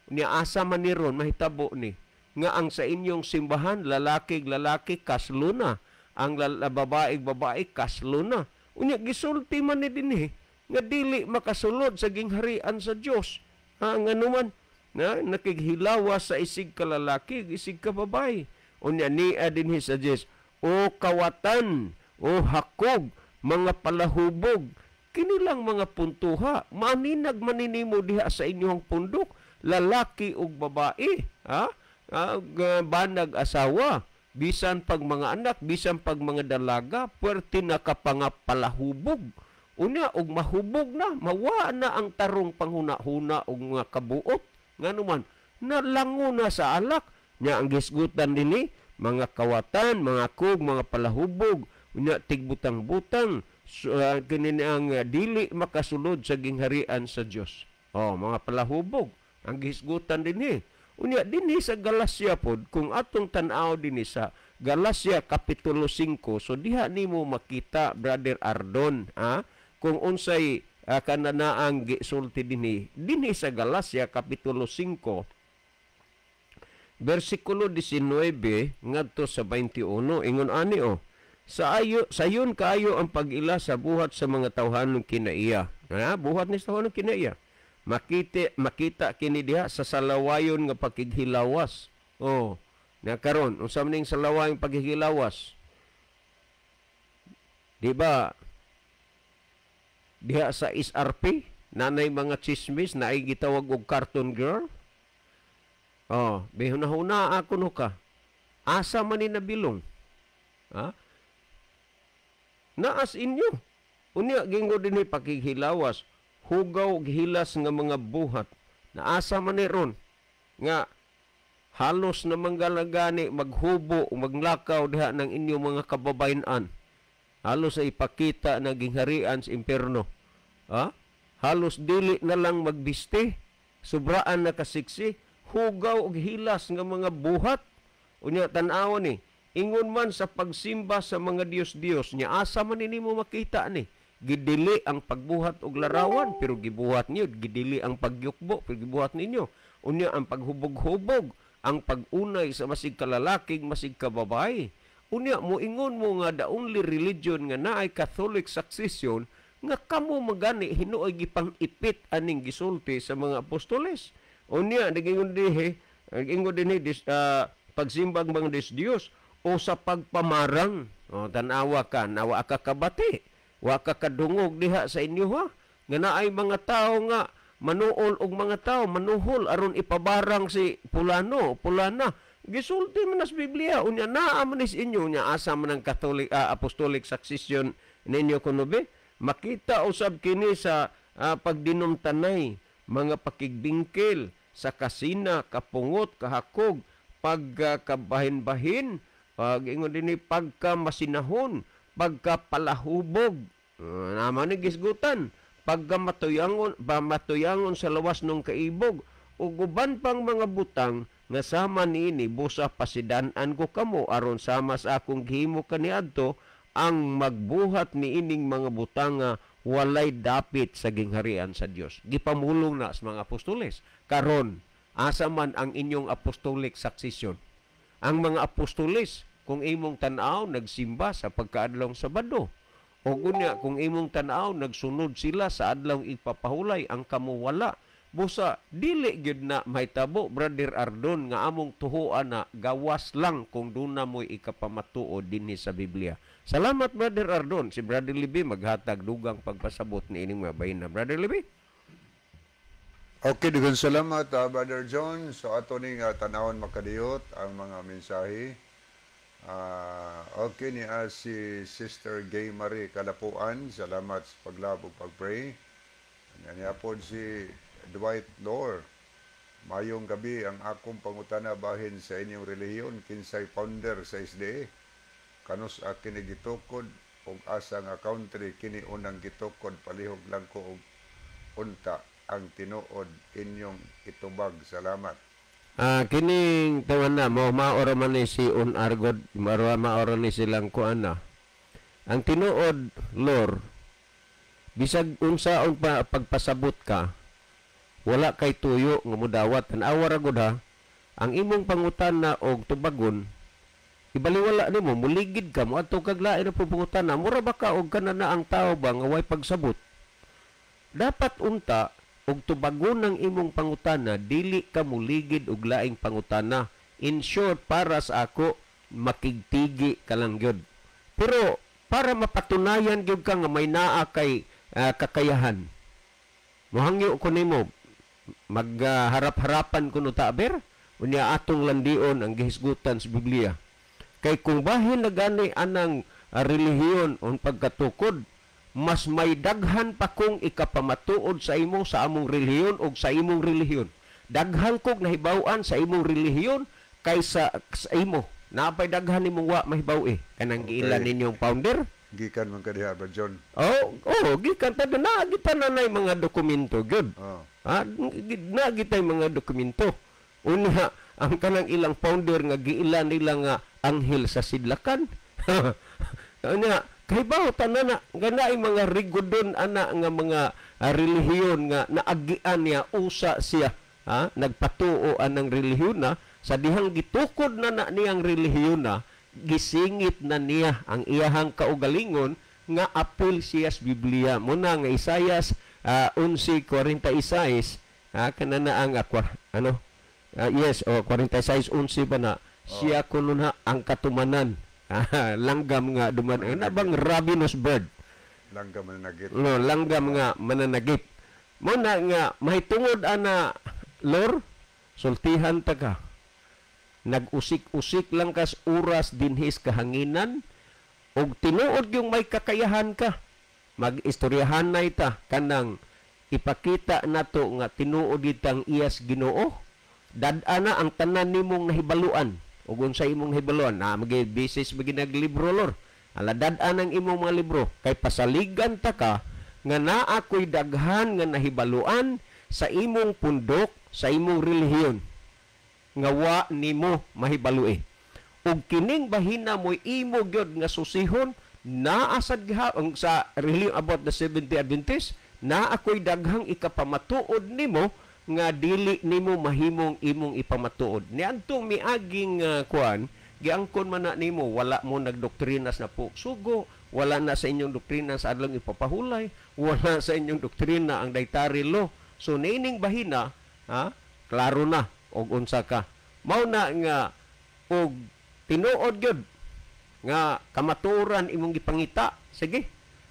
[SPEAKER 1] niya asa man ni ron mahitabo ni nga ang sa inyong simbahan lalaki lalaki kaslo na, ang babae babae kaslo na. Unya gisulti man ni dinhi nga dili makasulod sa gingharian sa Dios. Ha, nganuman na nakighilawa sa isig kalalaki, isig kababae. Unya niya dinhi sa Dios, o kawatan, o hakog, mga palahubog, kinilang mga puntuha, maninag maninimo diha sa inyong pundok, lalaki ug babae, ha? Banag asawa, bisan pag mga anak, bisan pag mga dalaga, puwerte na kapangapalahubog. Unya og mahubog na, mawa na ang tarong panghuna-huna og mga kabuot. Nganuman, nalango na sa alak. Nya ang gisgutan dinhi, mga kawatan, mga kug, mga palahubog, unya tigbutang-butang, so, kini ang dili makasulod sa gingharian sa Dios. Oh, mga palahubog ang gihisgutan dinhi. Unya dinhi sa Galacia pod, kung atong tan-aw dinhi sa Galacia kapitulo 5, so diha nimo makita, Brother Ardon, ha, kung unsay kananaang gisulti dinhi dinhi sa Galacia kapitulo 5 versikulo 19 ngadto sa 21, ingon ani oh, sa ayo sayon kaayo ang pag-ila sa buhat sa mga tawhanong kinaiya. Ha, buhat ni sa tawhanong kinaiya. Makita kini diha sa salawayon nga pakighilawas. Oh, na karon unsa man ning salawayon paghihilawas? Di ba diha sa SRP nanay mga chismis na ay gitawag og cartoon girl? Oh, bihuna-huna ako no ka. Asa man ni nabilong? Ha? Naas inyo. Unya gingo dinhi pakighilawas, hugaw og hilas nga mga buhat. Naasa man ni ron nga halos na manggalagani maghubo o maglakaw diha ng inyong mga kababayan. Halos sa ipakita na gingharian sa impierno. Ha? Halos dili na lang magbiste, sobraan na kasiksi, hugaw og hilas nga mga buhat. Unya tan-awa ni, ingon man sa pagsimba sa mga Diyos-Diyos, nya asa man ni nimo makita ni. Gidili ang pagbuhat og larawan pero gibuhat niyo, gidili ang pagyukbo pero gibuhat ninyo. Unya ang paghubog-hubog, ang pag-unay sa masig kalalaki, masig kababae. Unya moingon mo nga the only religion nga naay Catholic succession nga kamo magani hinuoy gipang-ipit aning gisulti sa mga apostoles. Unya nagingon dinhi, nagingon dinhi pagsimbang mga Diyos Diyos o sa pagpamarang. O tan-awa ka, nawa ka kabati, wa ka kadungog diha sa inyo ha. Nga naay mga tao nga manuol og mga tao manuhol aron ipabarang si pulano, pulana. Gisulti man sa Biblia, unya naa man is inyo, unya asa man ang Catholic apostolic succession ninyo kuno be. Makita usab kini sa pagdinumtanay, mga pakigbingkil sa kasina, kapungot, kahakog, pagkabahin-bahin, pag ingon dinhi pagkamasinahon, pagkapalahubog, naman ni gisgutan, pagkamatuyangon, ba matuyangon sa lawas nung kaibog, ug uban pang mga butang nga sama niini busa pasidan-an ko kamo aron sama sa akong gihimo kaniadto ang magbuhat niining mga butanga walay dapit sa gingharian sa Dios. Gipamulong na sa mga apostoles. Karon, asa man ang inyong apostolic succession? Ang mga apostoles, kung imong tan-aw nagsimba sa pagkaadlawng Sabado, o unya kung imong tan-aw nagsunod sila sa adlawng ipapahulay, ang kamo wala. Busa dili gyud na mahitabo, Brother Ardon, nga among tuhuan na gawas lang kung duna mo'y ikapamatuod dinhi sa Biblia. Salamat, Brother Ardon. Si Brother Libby maghatag dugang pagpasabot ni ining mga bahin na. Brother Libby?
[SPEAKER 2] Okay, daghang salamat, Brother John. So ato ning tanawon makadiyot ang mga mensahe. Okay ni si Sister Gay Marie Kalapuan, salamat sa paglabog pag-pray. Niya pod si Dwight Lore. Mayong gabi, ang akong pangutana bahin sa inyong relihiyon, kinsay founder sa SDA? Kanus a kini gitukod og asa nga country kini unang gitukod? Palihog lang ko og unta ang tinuod inyong itubag. Salamat.
[SPEAKER 1] Kining tawan na mo maora man ni si Un Argod, maora maora ni silang kuan na. Ang tinuod, Lord, bisag unsaon pa pagpasabot ka, wala kay tuyo nga mudawat. Tan-awa ra gud ha, ang imong pangutana og tubagon, ibaliwala nimo, muligid ka, moadto kag lain na pangutana, mura ba ka og kanana ang tao ba nga way pagsabot? Dapat unta og tubagon ang imong pangutana, dili ka muligid og laing pangutana. In short, para sa ako, makigtigi ka lang gyud. Pero para mapatunayan gyud ka nga may naa kay kakayahan, mohangyo ko nimo, magharap-harapan kuno ta ber, unya atong landion ang gihisgutan sa Biblia. Kay kung bahin na gani anang relihiyon on pagkatukod, mas may daghan pa kong ikapamatuod sa imo sa among relihiyon og sa imong relihiyon. Daghan kog nahibaw-an sa imong relihiyon kaysa sa imo. Naapay daghan nimong wa mahibaw-e. Kanang giila ninyong founder.
[SPEAKER 2] Gikan man ka diha, Brother John.
[SPEAKER 1] Oh, oh, gikan ta na kita na nay mga dokumento gyud.
[SPEAKER 2] Oh.
[SPEAKER 1] Ha, na gitay mga dokumento. Unya ang kanang ilang founder nga giila nila nga anghel sa sidlakan. Unya kahibaw tanan na nga naay mga rigodon ana nga mga relihiyon nga naagian niya usa siya, ha, nagpatuo anang relihiyon na sa dihang gitukod na na niyang relihiyon na gisingit na niya ang iyahang kaugalingon nga apil siya sa Biblia. Muna nga Isayas 11:46, kanana ang ano? Yes, oh, 46:11 ba na siya kuno na ang katumanan. Langgam nga duman na bang ravenous bird.
[SPEAKER 2] Langgam mananagit.
[SPEAKER 1] No, langgam nga mananagit. Mo na nga mahitungod ana, Lor, sultihan ta ka. Nag-usik-usik lang kas oras dinhis kahanginan og tinuod yung may kakayahan ka. Mag-istoryahan na ita kanang ipakita nato nga tinuod itang iyas Ginoo. Dad-a na ang tanan nimong nahibaluan ug unsa imong nahibaluan na magi basis magi naglibro, Lor. Ala, dad-a ang imong mga libro kay pasaligan ta ka nga naa ko'y daghan nga nahibaluan sa imong pundok, sa imong relihiyon nga wa nimo mahibalui. Ug kining bahina mo'y imo gyud nga susihon, naa sad ang sa relihiyon about the Seventh-day Adventist, naa ko'y daghang ikapamatuod nimo nga dili nimo mahimong imong ipamatuod. Niadtong miaging kuan, giangkon man na nimo, wala mo nagdoktrina sa sugo, wala na sa inyong doktrina sa adlong ipapahulay, wala sa inyong doktrina ang dietary law. So niining bahina, ha, klaro na og unsa ka. Mao na nga og tinuod gyud nga kamatuoran imong gipangita, sige,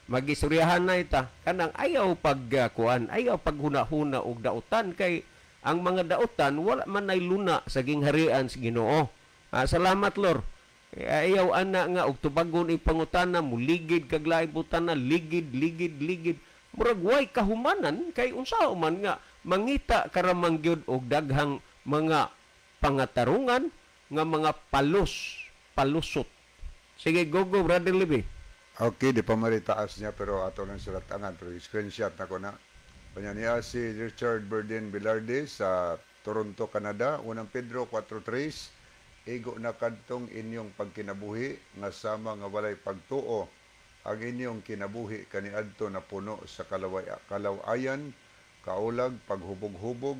[SPEAKER 1] magistoryahan na ita kanang ayaw pag kuan, ayaw paghuna-huna og dautan kay ang mga dautan wala man nay luna sa gingharian sa Ginoo. Salamat, Lord. Ayaw ana nga og tubagon ipangutana, muligid kag laing butana, ligid ligid ligid, murag way kahumanan kay unsa man nga mangita karamang gyud og daghang mga pangatarungan nga mga palusot. Sige, go go, Brother Libby.
[SPEAKER 2] Okay, di pa maritaas niya pero ato lang sila tangan pero screenshot na ko na. Kanya niya si Richard Berdin Velarde sa Toronto, Canada. Unang Pedro 4.3, igo na kadtong inyong pagkinabuhi nga sama nga walay pagtuo. Ang inyong kinabuhi kaniadto na puno sa kalawayan, kaulag, paghubog-hubog,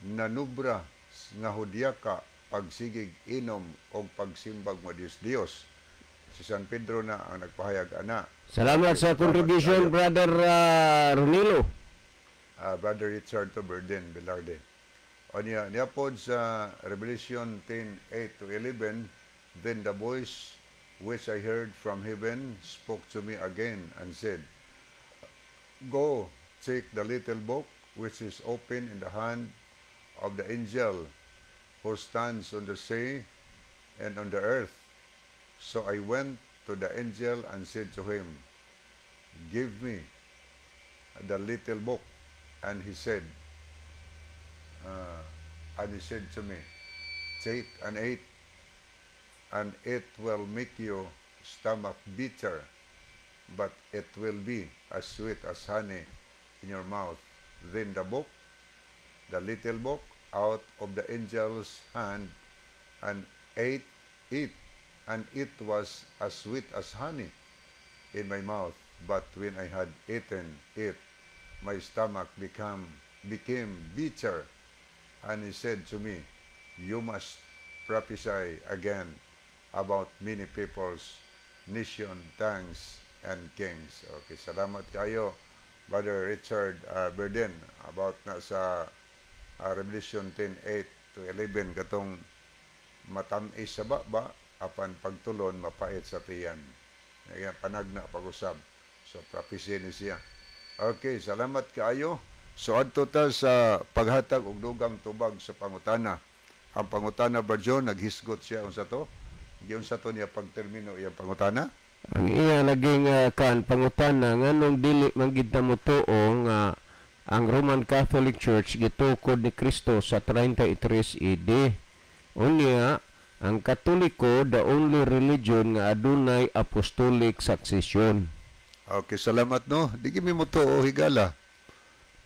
[SPEAKER 2] nanubra nga hudyaka, pagsigig inom og pagsimbag mo Dios Dios. Si San Pedro na ang nagpahayag ana.
[SPEAKER 1] Salamat sa contribution, Brother Ronilo.
[SPEAKER 2] Brother Richard to Berdin Velarde. O niya, niya pod sa Revelation 10:8 to 11, "Then the voice which I heard from heaven spoke to me again and said, 'Go, take the little book which is open in the hand of the angel who stands on the sea and on the earth.' So I went to the angel and said to him, 'Give me the little book.' And he said to me, 'Take and eat, and it will make your stomach bitter, but it will be as sweet as honey in your mouth.' Then the book, the little book, out of the angel's hand, and ate it, and it was as sweet as honey in my mouth. But when I had eaten it, my stomach became bitter. And he said to me, 'You must prophesy again about many peoples, nation, tongues, and kings.'" Okay, salamat kayo, Brother Richard Berden, about na sa Revelation 10:8 to 11, katong matamis sa baba apan pagtulon mapait sa tiyan. Kaya panagna pag-usab. So prophecy ni siya. Okay, salamat kaayo. So adto ta sa paghatag og dugang tubag sa pangutana. Ang pangutana, Brad John, naghisgot siya unsa to? Giunsa to niya pagtermino iyang pangutana?
[SPEAKER 1] Ang iya naging kan pangutana, nganong dili man gid ta motuo nga ang Roman Catholic Church gitukod ni Kristo sa 33 AD? Unya, ang Katoliko the only religion nga adunay apostolic succession.
[SPEAKER 2] Okay, salamat, no. Di mi motuo, higala.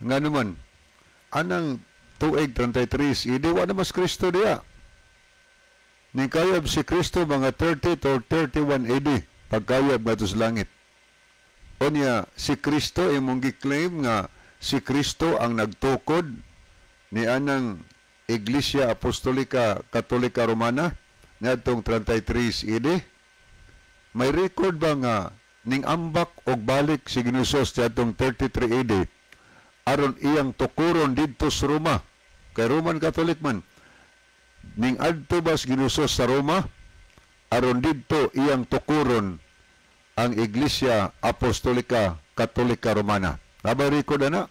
[SPEAKER 2] Nga naman, anang tuig 33 AD, wa na mas Kristo diya. Ningkayab si Kristo mga 30 to 31 AD, pagkayab ngadto sa langit. Unya, si Kristo imong gi-claim nga si Kristo ang nagtukod ni anang Iglesia Apostolika Katolika Romana ngadtong 33 AD. May record ba nga ning ambak og balik si Ginoo Hesus atong 33 AD aron iyang tukuron didto sa Roma? Kay Roman Catholic man. Ning adto ba si Ginoo Hesus sa Roma? aron didto iyang tukuron ang Iglesia Apostolika Katolika Romana. Nabay record ana?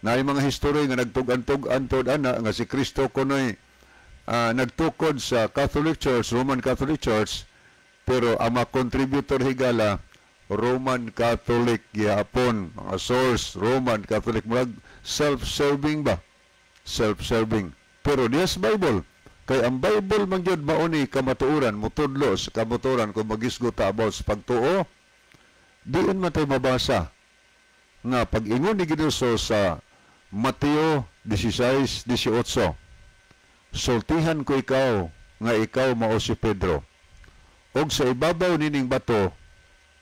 [SPEAKER 2] Naay mga history nga nagtug-an-tug-an tod ana nga si Kristo kunoy nagtukod sa Catholic Church, Roman Catholic Church, pero ang mga contributor, higala, Roman Catholic gihapon, mga source Roman Catholic, murag self-serving ba? Self-serving. Pero diya sa Bible, kay ang Bible man gyud mao ni kamatuoran, mutudlo sa kamatuoran. Kung magisgo ta about sa pagtuo, diin man tayo mabasa nga pag-ingon ni Ginoo sa Mateo 16:18, "Sultihan ko ikaw nga ikaw mao si Pedro, ug sa ibabaw nining bato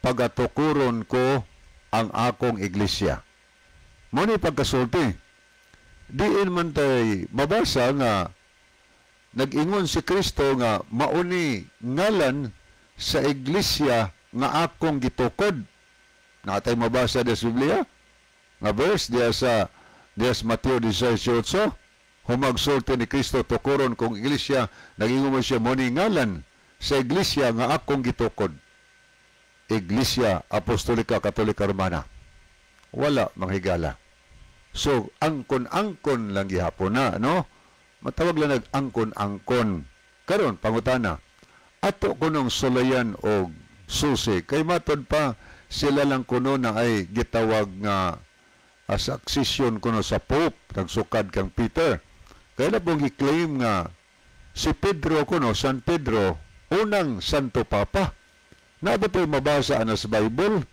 [SPEAKER 2] pagatukuron ko ang akong iglesia"? Mao ni pagkasulti. Diin man tay mabasa nga nag-ingon si Kristo nga mauni ngalan sa iglesia nga akong gitukod? Natay mabasa sa Biblia nga verse diya sa Mateo 16:18, humagsulti ni Kristo, "Tukuron kong iglesia"? Nag-ingon mo siya, "Mo ni ngalan sa iglesia nga akong gitukod, Iglesia Apostolika Katolika Romana"? Wala, mga higala. So, angkon-angkon lang gihapon na, no? Matawag lang nag-angkon-angkon. Karon, pangutana, ato kunong sulayan og susi, kay matod pa, sila lang kuno na ay gitawag nga succession kuno sa Pope, nagsukad kang Peter. Kaya na pong gi-claim nga si Pedro kuno, San Pedro, unang Santo Papa. Na ba tayo mabasa ana sa Bible?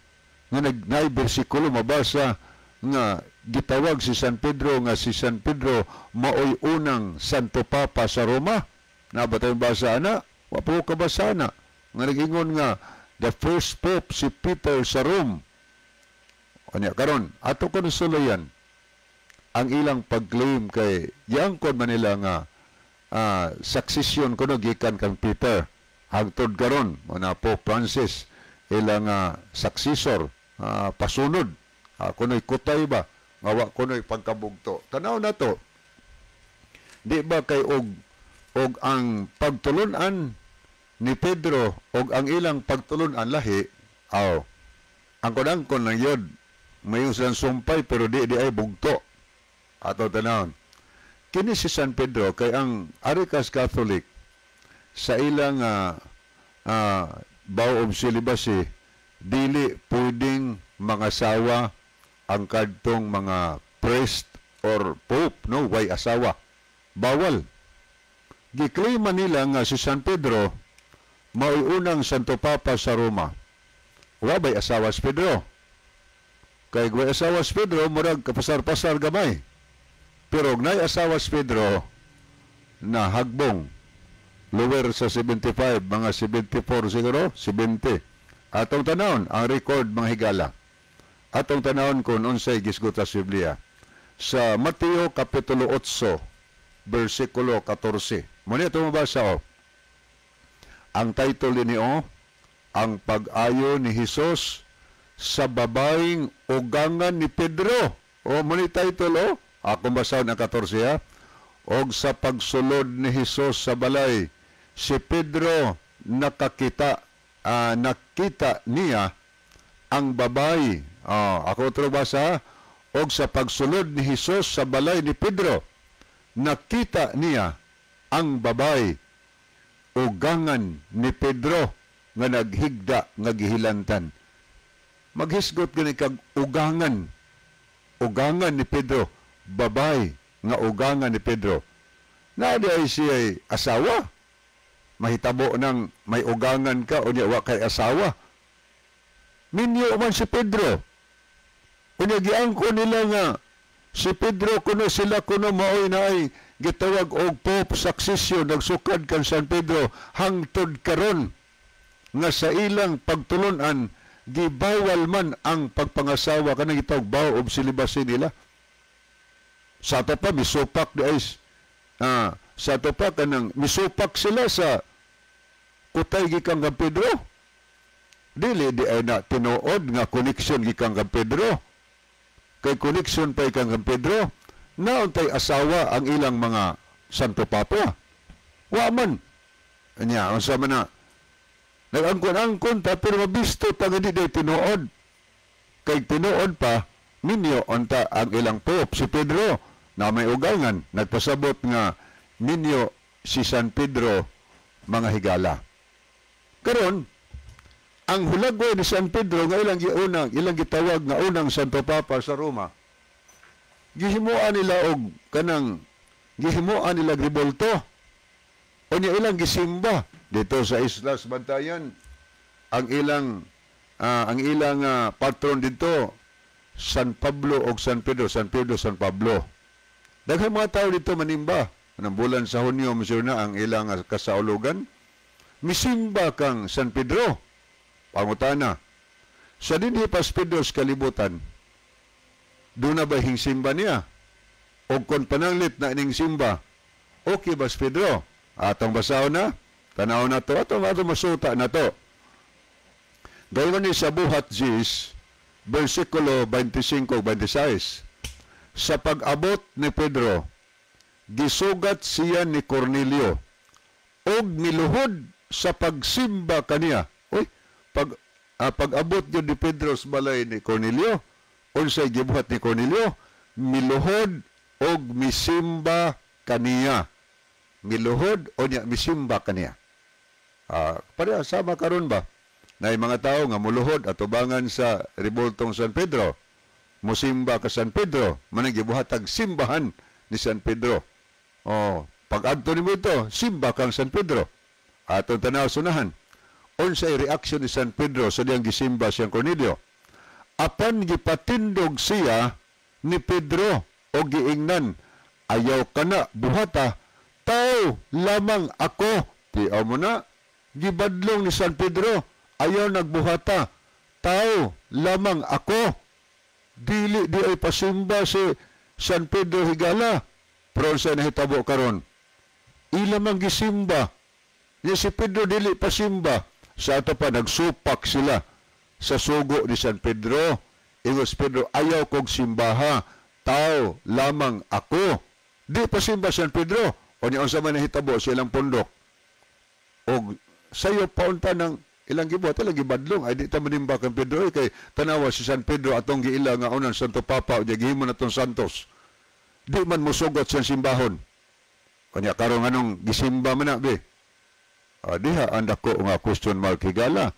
[SPEAKER 2] Nga nag naay bersikulo mabasa nga gitawag si San Pedro nga si San Pedro maoy unang Santo Papa sa Roma? Na ba tayo mabasa ana? Wa po ka basa na nga nag-ingon nga the first pope si Peter sa Rome. Kanya karon ato ko sulayan ang ilang pag-claim kay giangkon man nila nga succession kuno gikan kang Peter hangtod karon mo na Pope Francis ilang successor, pasunod, kunoy kutay ba nga wa kunoy pagkabugto. Tanaw na to, di ba kay og ang pagtulunan ni Pedro og ang ilang pagtulunan lahi? Aw, angkon-angkon lang yun, mayon silang sumpay, pero di ay bugto. Ato tanawon kini si San Pedro kay ang Arikas Catholic sa ilang vow of celibacy, dili pwedeng mangasawa ang kadtong mga priest or pope, no? Way asawa, bawal. Giklaim nila nga si San Pedro mao'y unang Santo Papa sa Roma. Wa bay asawa si Pedro? Kay way asawa si Pedro, murag kapasar-pasar gamay, pero og naay asawa si Pedro na hagbong lower sa 75, mga 74 siguro, 70. Atong tanawon ang record, mga higala. Atong tanawon kung unsay gisgot sa Biblia sa Mateo Kapitulo 8 versikulo 14. Muna ito mabasa oh. Ang title ni oh, "Ang pag-ayo ni Hesus sa babaeng ugangan ni Pedro." O mo ni title oh. Akong basahon ang 14 ha. "Og sa pagsulod ni Hesus sa balay, si Pedro nakita niya ang babae." Oh, ako ito basa. "Og sa pagsulod ni Hesus sa balay ni Pedro, nakita niya ang babae ugangan ni Pedro nga naghigda nga gihilantan." Maghisgot gani kag ugangan. Ugangan ni Pedro, babae nga ugangan ni Pedro. Na di ay siya asawa. Mahitabo nang may ugangan ka o niya wa kay asawa. Minyo man si Pedro. Unya giangko nila nga si Pedro kuno, sila kuno maoy na ay gitawag og Pope succession nagsukad kan San Pedro hangtod karon nga sa ilang pagtulunan gibawal man ang pagpangasawa, kanang gitawag vow of celibacy nila. Sa ato pa misupak di ay sa ato pa kanang misupak sila sa kutay gikan kang Pedro. Dili di ay na tinuod nga connection gikan kang Pedro? Kay connection pa ikan kang Pedro, nauntay asawa ang ilang mga Santo Papa? Wa man. Anya, unsa man na? Nag-angkon-angkon ta, pero mabisto ta nga di day tinuod. Kay tinuod pa, minyo unta ang ilang pope, si Pedro, na may ugangan, nagpasabot nga minyo si San Pedro mga higala. Karon, ang hulagway ni San Pedro nga ilang giunang, ilang gitawag nga unang Santo Papa sa Roma, gihimuan nila og kanang gihimuan nila rebolto. Unya ilang gisimba dito sa Islas Bantayan. Ang ilang patron dito San Pablo og San Pedro, San Pedro, San Pablo. Daghang mga tao dito manimba. Anang bulan sa Hunyo, monsieur na ang ilang kasaulugan. Misimba kang San Pedro. Pangutana, sa dinhi pas Pedro sa kalibutan, doon na ba simba niya? O kung pananglit na ining simba, okay ba si Pedro? Atong basahon na, tanaw na to, atong atong masuta na to. Gayon ni sa Buhat 10, versikulo 25-26. Sa pag-abot ni Pedro, gisugat siya ni Cornelio og miluhod sa pagsimba kaniya. Uy, pag-abot yun ni Pedro sa balay ni Cornelio, unsay gibuhat ni Cornelio? Miluhod og misimba kaniya. Miluhod o niya misimba kaniya. Pareha sama karon ba? Na mga tao nga muluhod atubangan sa reboltong San Pedro, musimba ka San Pedro, manang gibuhatag simbahan ni San Pedro. Oh, pag adto nimo ito, simba kang San Pedro. Atong tanaw sunahan. Unsay reaksyon ni San Pedro sa diyang gisimba siyang Cornelio? Apan gipatindog siya ni Pedro o giingnan, ayaw ka na buhata, tao lamang ako. Tiaw mo na, gibadlong ni San Pedro, ayaw nagbuhata, tao lamang ako. Dili di ay pasimba si San Pedro higala. Pero sa nahitabo karon, ila man gisimba. Niya si Pedro dili pasimba. Sa ato pa nagsupak sila sa sugo ni San Pedro. Ingos Pedro, ayaw kog simbaha, tao lamang ako. Di pasimba San Pedro. O niya unsa man nahitabo sa ilang pundok. Og sayo paunta ng ilang gibuhat, ilang gibadlong. Ay di ta manimba kang Pedro, eh, kay tanawa si San Pedro atong giila nga unan Santo Papa o gihimo na tong Santos. Di man mosugot sa simbahon. Kanya karon anong gisimba man na be? Diha ang dako nga question mark higala.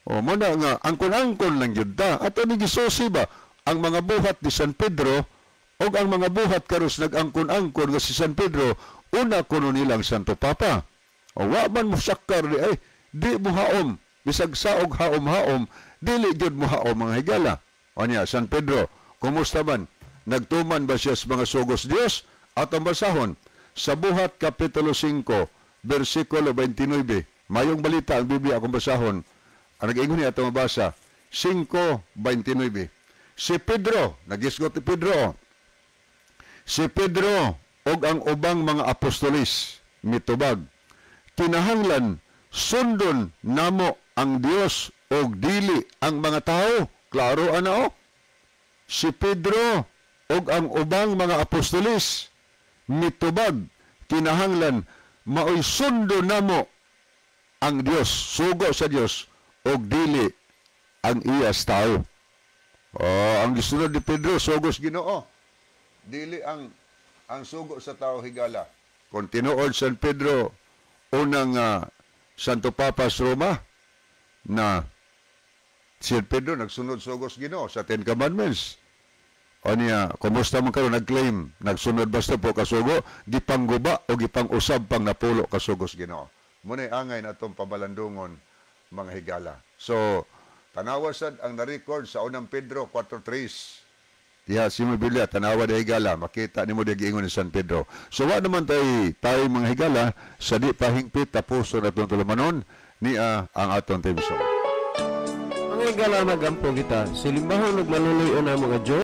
[SPEAKER 2] O mo na nga angkon-angkon lang gyud ta. Ato ni gisusi ba ang mga buhat ni San Pedro o ang mga buhat karos nag-angkon-angkon nga si San Pedro una kuno nilang Santo Papa. O wa man mo sakar di ay di mo haom bisag saog haom-haom dili gyud mo haom mga higala. O niya San Pedro, kumusta man? Nagtuman ba siya sa mga sugos Dios? At ang basahon sa Buhat Kapitulo 5, versikulo 29. Mayong balita ang Biblia akong basahon. Ang nag-ingon niya atong mabasa, 5:29. Si Pedro, nagisgot ni Pedro. Si Pedro og ang ubang mga apostolis mitubag, kinahanglan sundon namo ang Dios og dili ang mga tao. Klaro ana o. Si Pedro og ang ubang mga apostolis mitubag, kinahanglan maoy sundo namo ang Dios, sugo sa Dios og dili ang iyas tao. Oh, ang gisunod ni Pedro sugos Ginoo. Dili ang sugo sa tao higala. Kung tinuod San Pedro unang Santo Papa sa Roma na si Pedro nagsunod sugos Ginoo sa Ten Commandments. O niya, kumusta man karon nag-claim, nagsunod basta po kasugo, gipangguba o gipang-usab pang napulo kasugos Ginoo. Muna'y angay na itong pabalandungon mga higala. So, tanawa sad ang na-record sa unang Pedro 4:3. Diha si mo Biblia, tanawa di higala, makita nimo di giingon ni San Pedro. So, wa naman tayo mga higala, sa di pahingpit, tapuso na itong tulumanon, niya ang atong team song.
[SPEAKER 1] Mga higala, magampo kita, silimbahon ug maluloy na mga Diyos.